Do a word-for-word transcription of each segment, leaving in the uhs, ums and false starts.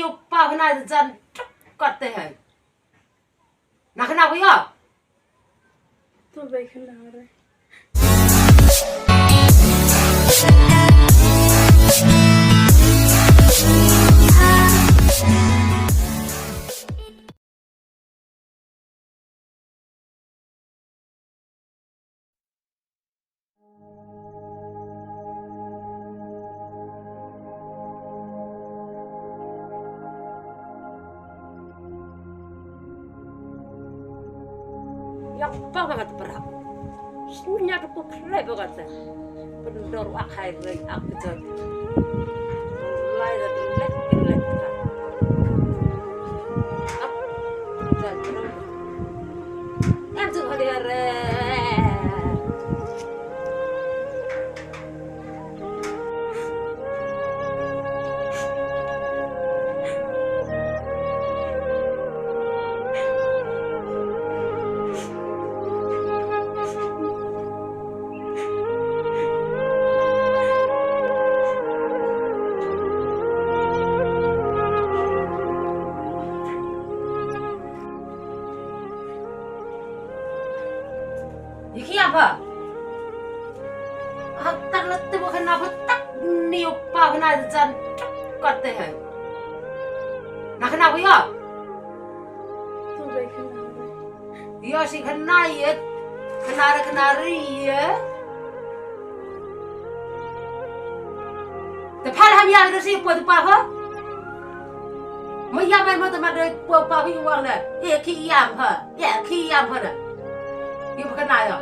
Pa hana jan tuk kat te hai. Na khana ko ya. To bai khana re. Ïa ba ka te prap. Snya ka puk le ba ka te. Pendor ak hai le ak betul. Lai da lek lek. Ak. Betul. Ïa ki ïa ba. Hatta la te ba khana ba tak ni u pa khana jan tak kat te hai. Na khana ba ïa. Ïa si khana ïa. Khana re khana re ïa. Te phal ham ïa re si po te pa ha. Ma ïa bai ma te ma de po pa hi wang le. E ki ïa pha. E ki ïa pha na. Ïa pha khana ïa.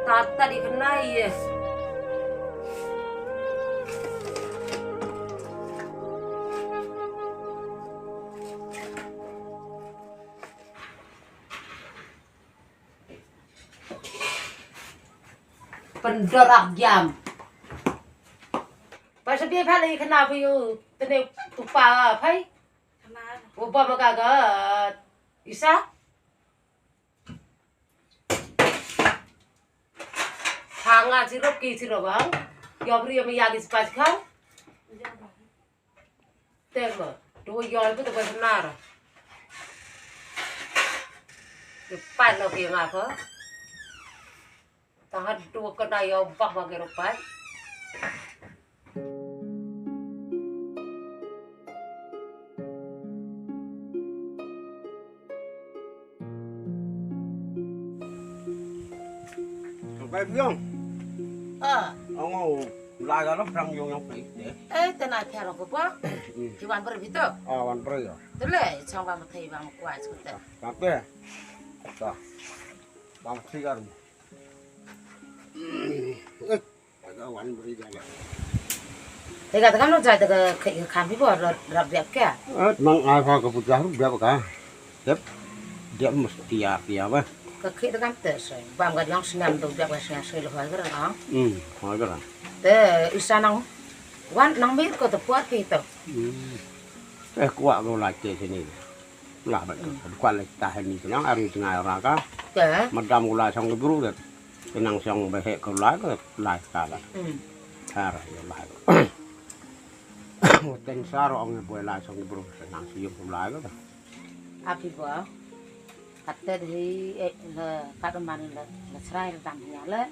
Ta ta di khana ïa. Pendor ak jam. Pas bi phal i khana phi u tene tu pa phai. U ba ma ka ka isa. Ha nga sirop ki sirop bang. Yo bri yo mi ya ki spas kau. Tema, dua yol tu tu benar. Depan lo ki ngapa? Tangan dua kena yo bah bagi depan. Bai biang. Ah. Ong ong lai ka lo prang yong yong pai. Eh, te na thero ko pa. Ki wan per bito. Ah, wan per ya. Tu le, chong ba mathai ba ma kwai chute. Ba pe. Ta. Ba mathai kar. Eh. Te ka te kam no jai te ka kham hi bo rap biap kya. Eh, mang ai pha ka puja ru biap ka. Dep. Dep mesti ya ya ba. Ka khi te kam te soi. Bam ka jong snem tu biap ka snem soi lo hoi ka rang. Hmm, hoi ka rang. Te isa nang wan nang mir ko te puat ki to. Hmm. Eh, kuat ko lai te sini. Lah ba ka. Kuat lai ta ni nang ari tengah ra ka. Te. Madam ko lai sang bru te. Kenang siang ba heh ka lai ka lai ka la. Hmm. Har ya lai. Ten sar ong ba lai siang bru kenang siang ka lai ka. Api ba. Kate dei eh le ka man le le srai le dam ya le.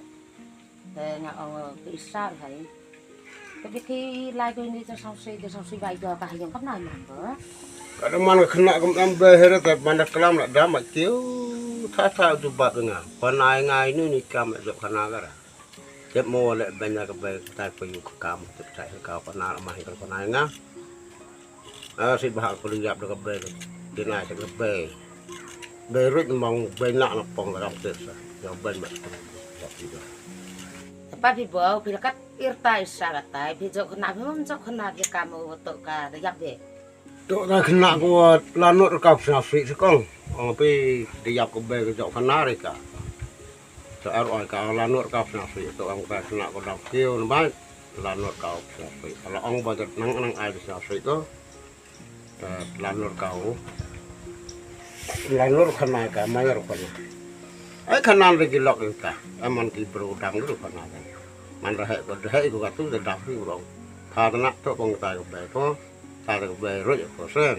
Te nga ong ke isa hai. Te bi ki lai ko ni te sang sui te sang sui bai ko ka hayong kam nai man ba. Ka da man ka khana kam am ba hera te man da klam la da ma kiu. Tha tha tu bat nga. Khana nga inu ni kam jop khana ka ra. Jep mo le ben ka bai tai pa yu ka kam te tai ka khana ma hi ka khana nga. Ah, si ba ko yap da ka bai. Dina te ka bai. Bai rut mong bai na na pong ka kam te sa. Ya ben ma. Te pa bi bo pi la kat ir tai sa ka tai bi jok khana bi mom jok khana bi kam u to ka da yap be. Tok na khana ko lanot ka sna sui sekong. Ong pi de yap ko be ko jok khana re ka. To ar oi ka lanot ka sna sui to ong ka khana ko dam kiu na bai. Lanot ka sna sui. Ala ong ba nang nang ai sna sui ko. Lanot ka u. Lanot khana ka mai ro khana. Ai khana re ki lok ka. Aman ki bro dang ro khana ka. Man re ko de ko ka tu de dam ri ro. Tha na to kong ta ko be ko. Ka da ka bai roi ko sen.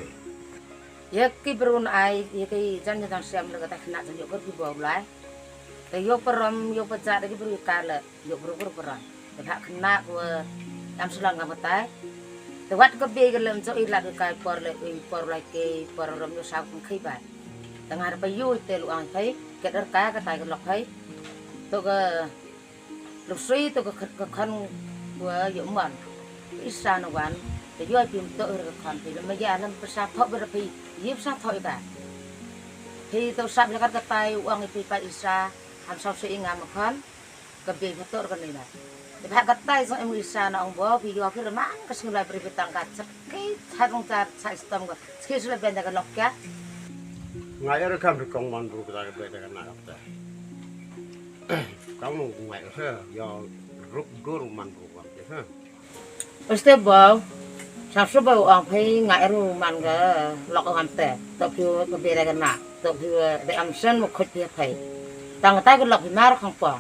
Ïa ki bru na ai, ïa ki jan jan siam le ka ta khna ta ïoh kor ki bau lai. Te ïoh parom, ïoh pajat ki bru ka le, ïoh bru bru parom. Te ha khna ko am sulang ka matai. Te wat ka be ka lem jo i la ka kai por le, i por lai ke, por rom ïoh sa kun khai bai. Te ngar pa yu te lu ang khai, ke der ka ka tai ka lok khai. To ka Lok sui to ka, ka khon wa ïoh mon. Isa na wan. Te ïoh phi mto ka khon phi. Lama ïa lam pasa tho ber phi. Ïa pasa tho ïa ka. Phi to sap ïa ka tai u ong phi pa isa. Ham sau sui nga ma khon. Ka be pha to ka ni na. Te pha ka tai song em isa na ong bo phi ïoh phi lama ka sing lai phi tang ka chak. Ki cha rong cha cha stom ka. Ski sula ben da ka lok kya. Nga ïa kam ri kong man bru ka ta ka be da ka na ka ta. Kong nong ngai sa ïa rup dur man bru kam te ha. Este bau. Sa su bau ang phai ngai ru man ka lok kam te. To phi ka be da ka na. To phi de am sen mo khut phi phai. Tang ta ka lok phi mar khang po.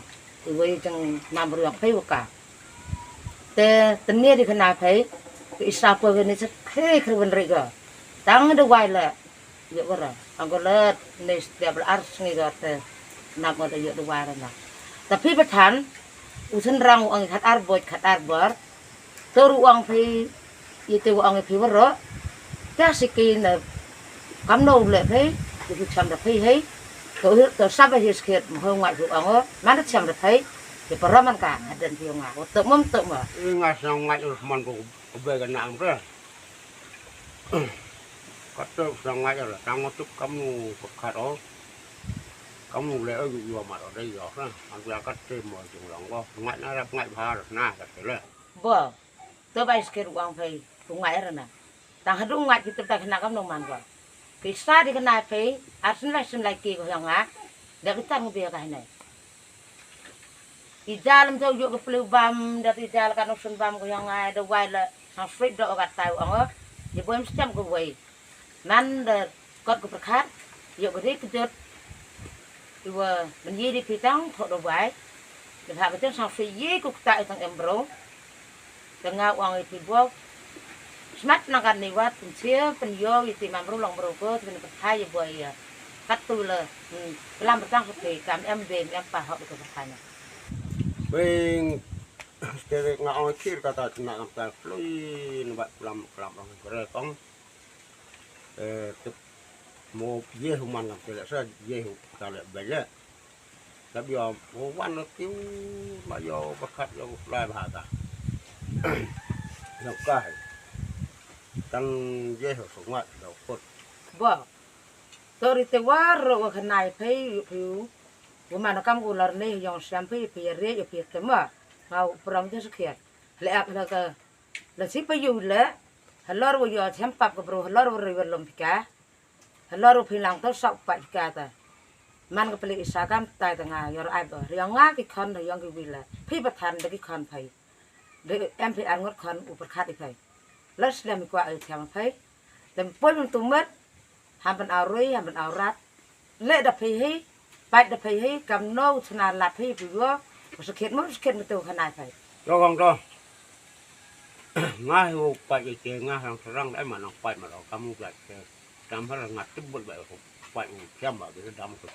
Iwei jeng nam ru ang phai wa ka. Te tenia di khana phai, ke isa po ke ni se khe khe wen ri ga. Tang de wai le, ye wara. Ang ko le ni setiap le ar sngi ga te. Nak mo de ye de wai na. Tapi pathan, usen rang u ang khat ar boj khat ar bor. Toru u ang phai, ye te u ang phai wara. Te si ki na kam no le phai, ye tu cham de phai hai. To to sab he skhet mo ngai u ang o. Mana cham de phai, ye para man ka, hadan phai nga. O to mom to mo. Nga sang ngai u man ko. Ka bai ka nang te. Ka te sa ngai la tang tu kam nu ka khat o. Kam nu le o yu yu ma o dei yo na. An ya ka te mo jung long ko. Ngai na rap ngai bha na ka te le. Bo. To bai skir wang phai. Tu ngai ra na. Tang hadu ngai ki tu ta khna kam nu man ko. Ki sa di khna phai. Ar sin lai sin lai ki ko yang ha. Da ki tang bi ka ne. Ija lem to ïoh ka pliu bam, da ija la ka noksun bam ko ïong ai, da wai la sang sweet do ka tai ong. Ïa boim stem ko wai. Nan da kot ko perkhat, ïoh ka ri kejut. Iwa men yi di pitang, thok da wai. Da ha ka jeng sang sweet yi ko kta itang em bro. Te nga u ong ïa phi bok. Smat na kan ni wat pynchia pynïoh ïa ti mam ru long bro ko te pynphai ïa boi ïa. Kat tu le, hmm, lam batang phi kam em be em pa hok ïa ka pynphai na. Bing, stere nga ong khir kata na kam ta plui na bat klam klam ong kre kong. Eh, tep mo ye human kam tele sa ye hu ta le bele. Lap ïa mo wan lo tiu ma ïa ba khat ïa ba lai ba ha ta. Ïa ka hai. Tan ye ho so ngat lo kot. Ba. To ri te war ro wa khanai phei yu piu. Wa man kam u lar ne yong siam phei phi re yu phi te ma. Ngau pram je sakhiat. Le ak la ka. La si pa yu le. Halor wa yu siam pap ka bro halor wa ri wa lom phi ka. Halor u phi lang to sok pa ka ta. Man ka peli isa kam tai ta nga yor ai ba. Riang nga ki khon riang ki wila. Phi ba than de ki khon phai. De em phi ar ngot khon u perkhat i phai. Los dem kwa ai thiam phai. Dem poi bum tu mer. Ham ban au rui, ham ban au rat. Le da phai hi. Pai da phai hi. Kam no chna lat hi phi yo. Sakit mu sakit mu tu khanai phai. Lo kong to. Nga hi u pai i che nga rang serang dai ma nang pai ma lo kamu pai che. Dam har nga tibut bai u pai u kiam ba bi dam ko.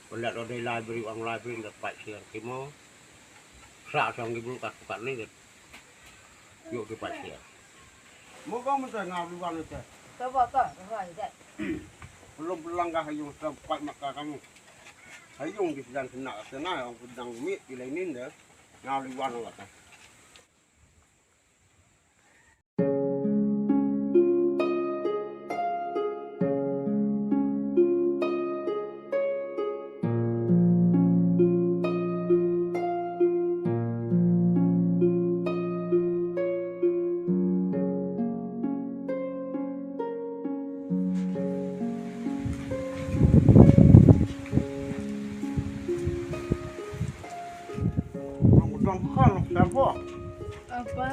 Ko le lo dei library ang library da pai siang kimo. Sa sang ki bulu kat kat ni. Yo ki pai siang. Mo ko mo ta nga lu wan te. Ta ba ta ka rai dai. Belum pulang ka hayung sa pai ma ka kamu. Hayung di sidan kena kena ang pedang mi di lainin de. Nga lu wan wa ta. Apa?